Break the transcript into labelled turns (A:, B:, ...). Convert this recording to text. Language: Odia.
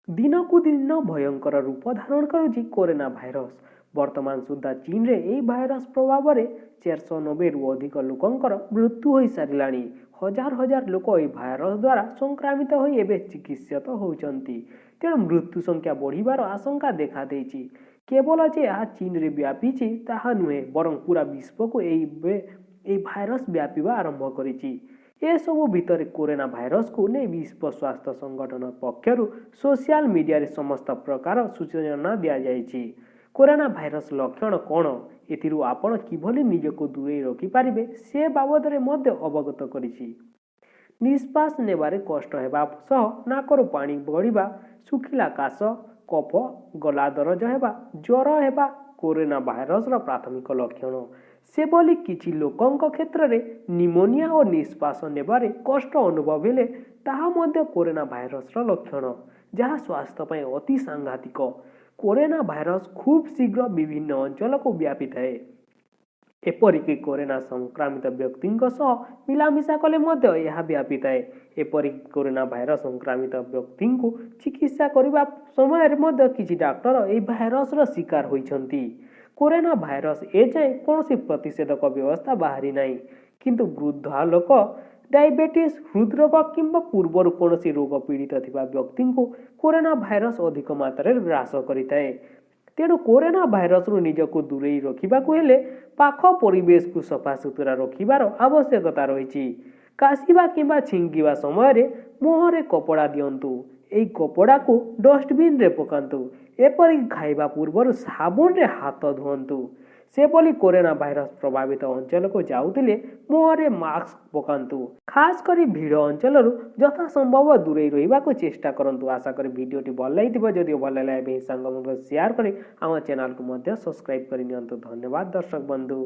A: ଦିନକୁ ଦିନ ଭୟଙ୍କର ରୂପ ଧାରଣ କରୁଛି କରୋନା ଭାଇରସ। ବର୍ତ୍ତମାନ ସୁଦ୍ଧା ଚୀନରେ ଏହି ଭାଇରସ ପ୍ରଭାବରେ 490ରୁ ଅଧିକ ଲୋକଙ୍କର ମୃତ୍ୟୁ ହୋଇସାରିଲାଣି। ହଜାର ହଜାର ଲୋକ ଏହି ଭାଇରସ ଦ୍ୱାରା ସଂକ୍ରମିତ ହୋଇ ଏବେ ଚିକିତ୍ସିତ ହେଉଛନ୍ତି। ତେଣୁ ମୃତ୍ୟୁ ସଂଖ୍ୟା ବଢ଼ିବାର ଆଶଙ୍କା ଦେଖାଦେଇଛି। କେବଳ ଯେ ଏହା ଚୀନରେ ବ୍ୟାପିଛି ତାହା ନୁହେଁ, ବରଂ ପୁରା ବିଶ୍ୱକୁ ଏହି ଭାଇରସ ବ୍ୟାପିବା ଆରମ୍ଭ କରିଛି। ଏସବୁ ଭିତରେ କରୋନା ଭାଇରସକୁ ନେଇ ବିଶ୍ୱ ସ୍ୱାସ୍ଥ୍ୟ ସଂଗଠନ ପକ୍ଷରୁ ସୋସିଆଲ ମିଡିଆରେ ସମସ୍ତ ପ୍ରକାର ସୂଚନା ଦିଆଯାଇଛି। କରୋନା ଭାଇରସ ଲକ୍ଷଣ କ'ଣ, ଏଥିରୁ ଆପଣ କିଭଳି ନିଜକୁ ଦୂରେଇ ରଖିପାରିବେ, ସେ ବାବଦରେ ମଧ୍ୟ ଅବଗତ କରିଛି। ନିଶ୍ୱାସ ନେବାରେ କଷ୍ଟ ହେବା ସହ ନାକରୁ ପାଣି ଗଡ଼ିବା, ଶୁଖିଲା କାଶ, କଫ, ଗଲା ଦରଜ ହେବା, ଜ୍ୱର ହେବା କରୋନା ଭାଇରସର ପ୍ରାଥମିକ ଲକ୍ଷଣ। ସେଭଳି କିଛି ଲୋକଙ୍କ କ୍ଷେତ୍ରରେ ନିମୋନିଆ ଓ ନିଶ୍ୱାସ ନେବାରେ କଷ୍ଟ ଅନୁଭବ ହେଲେ ତାହା ମଧ୍ୟ କରୋନା ଭାଇରସର ଲକ୍ଷଣ, ଯାହା ସ୍ୱାସ୍ଥ୍ୟ ପାଇଁ ଅତି ସାଂଘାତିକ। କରୋନା ଭାଇରସ ଖୁବ୍ ଶୀଘ୍ର ବିଭିନ୍ନ ଅଞ୍ଚଳକୁ ବ୍ୟାପିଥାଏ। ଏପରିକି କରୋନା ସଂକ୍ରମିତ ବ୍ୟକ୍ତିଙ୍କ ସହ ମିଳାମିଶା କଲେ ମଧ୍ୟ ଏହା ବ୍ୟାପିଥାଏ। ଏପରିକି କରୋନା ଭାଇରସ ସଂକ୍ରମିତ ବ୍ୟକ୍ତିଙ୍କୁ ଚିକିତ୍ସା କରିବା ସମୟରେ ମଧ୍ୟ କିଛି ଡାକ୍ତର ଏହି ଭାଇରସର ଶିକାର ହୋଇଛନ୍ତି। କରୋନା ଭାଇରସ ଏଯାଏଁ କୌଣସି ପ୍ରତିଷେଧକ ବ୍ୟବସ୍ଥା ବାହାରି ନାହିଁ। କିନ୍ତୁ ବୃଦ୍ଧ ଲୋକ, ଡାଇବେଟିସ୍, ହୃଦରୋଗ କିମ୍ବା ପୂର୍ବରୁ କୌଣସି ରୋଗ ପୀଡ଼ିତ ଥିବା ବ୍ୟକ୍ତିଙ୍କୁ କରୋନା ଭାଇରସ ଅଧିକ ମାତ୍ରାରେ ଗ୍ରାସ କରିଥାଏ। ତେଣୁ କରୋନା ଭାଇରସରୁ ନିଜକୁ ଦୂରେଇ ରଖିବାକୁ ହେଲେ ପାଖ ପରିବେଶକୁ ସଫାସୁତୁରା ରଖିବାର ଆବଶ୍ୟକତା ରହିଛି। କାଶିବା କିମ୍ବା ଛିଙ୍କିବା ସମୟରେ ମୁହଁରେ କପଡ଼ା ଦିଅନ୍ତୁ। ଏହି କପଡ଼ାକୁ ଡଷ୍ଟବିନରେ ପକାନ୍ତୁ। ଏପରିକି ଖାଇବା ପୂର୍ବରୁ ସାବୁନରେ ହାତ ଧୁଅନ୍ତୁ। ସେଭଳି କରୋନା ଭାଇରସ ପ୍ରଭାବିତ ଅଞ୍ଚଳକୁ ଯାଉଥିଲେ ମୁହଁରେ ମାସ୍କ ପକାନ୍ତୁ। ଖାସ୍ କରି ଭିଡ଼ ଅଞ୍ଚଳରୁ ଯଥାସମ୍ଭବ ଦୂରେଇ ରହିବାକୁ ଚେଷ୍ଟା କରନ୍ତୁ। ଆଶା କରି ଭିଡ଼ିଓଟି ଭଲ ଲାଗିଥିବ। ଯଦି ଭଲ ଲାଗିଲା, ଏବେ ସାଙ୍ଗମାନଙ୍କୁ ସେୟାର କରି ଆମ ଚ୍ୟାନେଲକୁ ମଧ୍ୟ ସବସ୍କ୍ରାଇବ୍ କରି ନିଅନ୍ତୁ। ଧନ୍ୟବାଦ ଦର୍ଶକ ବନ୍ଧୁ।